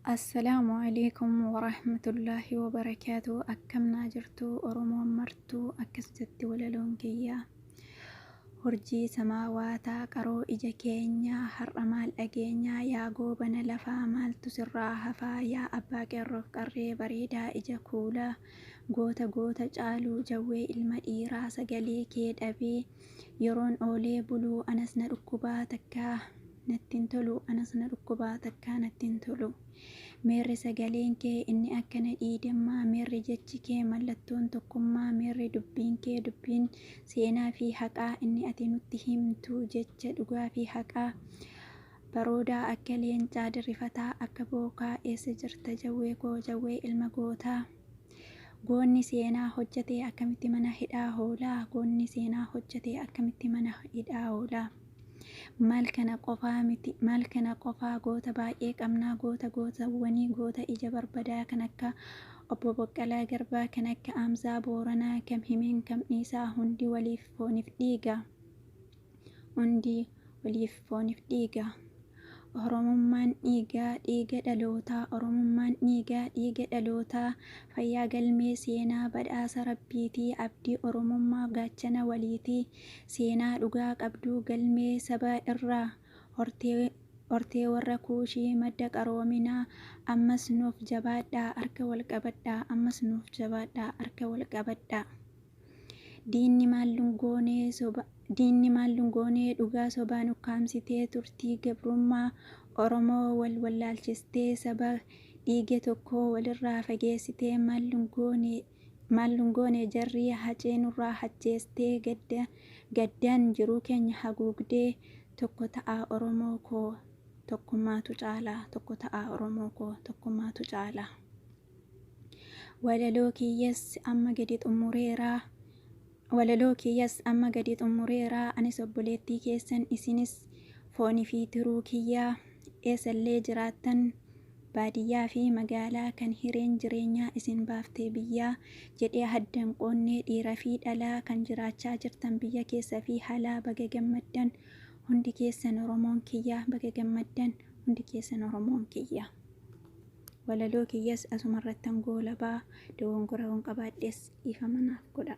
Assalaamu alaikum warahmatullaahi wabarakaatu. Akkam naa jirtu Oromoon martuu? Akkas jetti walaloon kiyya. Urjii samaawaataa, qaroo ija keenyaa, har'a maal dhageenyaa? Yaa goobana lafaa, maaltu sirraa hafaa? Yaa abbaa qeerroof qarree, bareedaa ija kuulaa, goota goota caaluu, jawwee ilma dhiiraa, sagalee kee dhabee yeroon oolee buluu anas na dhukkubaa, takkaa natti hin tolu, anas na dhukkubaa, takkaa natti hin tolu. Meerre sagaleen kee inni akka nadhii dammaa? Meerre jechi kee mallattoon tokkummaa? Meerre dubbiin kee dubbiin seenaa fi haqaa, inni ati nutti himtu jecha dhugaa fi haqaa? Baroodaa akka leencaa, dirrifataa akka bookaa, eessa jirta jawwee koo, jawwee ilma gootaa? Goonni seenaa hojjete akkamitti mana hidhaa hoolaa? Goonni seenaa hojjete akkamitti mana hidhaa hoolaa? Maal kana qofaa miti, maal kana qofaa, goota baay'ee qabnaa, goota gootawwanii, goota ija barbadaa, kan akka obbo Boqqalaa Garbaa, kan akka Amzaa Booranaa, kam himeen kam dhiisaa? Hundi waliif fooniif dhiiga. Hundi waliif fooniif dhiiga. Oromummaan dhiigaa dhiiga dhalootaa, Oromummaan dhiigaa dhiiga dhalootaa, fayyaa galmee seenaa badhaasa rabbiitii, abdii Oromummaa gaachana waliitii, seenaa dhugaa qabduu galmee saba irraa hortee warra kuushii, madda qaroominaa. Ammas nuuf jabaadhaa, harka wal qabadhaa, ammas nuuf jabaadhaa, harka wal qabadhaa. Diinni maal lungoonee dhugaa sobaan ukkaamsitee turtii gabrummaa Oromoo wal wallaalchistee, saba dhiiga tokko walirraa fageessitee. Maal lungoone jarri hacee nurraa hajjeestee, gaddaan jiruu keenya haguugdee. Tokko ta'aa Oromoo koo, tokkummaatu caalaa, tokko ta'aa Oromoo koo, tokkummaatu caalaa. Walaloo kiyyas amma gadi xumureeraa. Walaloo kiyyas amma gadi xumureeraa. Anis obboleettii keessan, isinis foonii fi tiruu kiyyaa. Eessallee jiraattan, baadiyyaa fi magaalaa, kan hireen jireenyaa isin baaftee biyyaa jedhee haddan qoonnee dhiira fi dhalaa, kan jiraachaa jirtan biyya keessa fi halaa, baga gammaddan hundi keessan Oromoon kiyyaa, baga gammaddan hundi keessan Oromoon kiyyaa. Walaloo kiyyas asumarrattan goolabaa. Dogongora waan qabaadhes dhiifama naaf godha.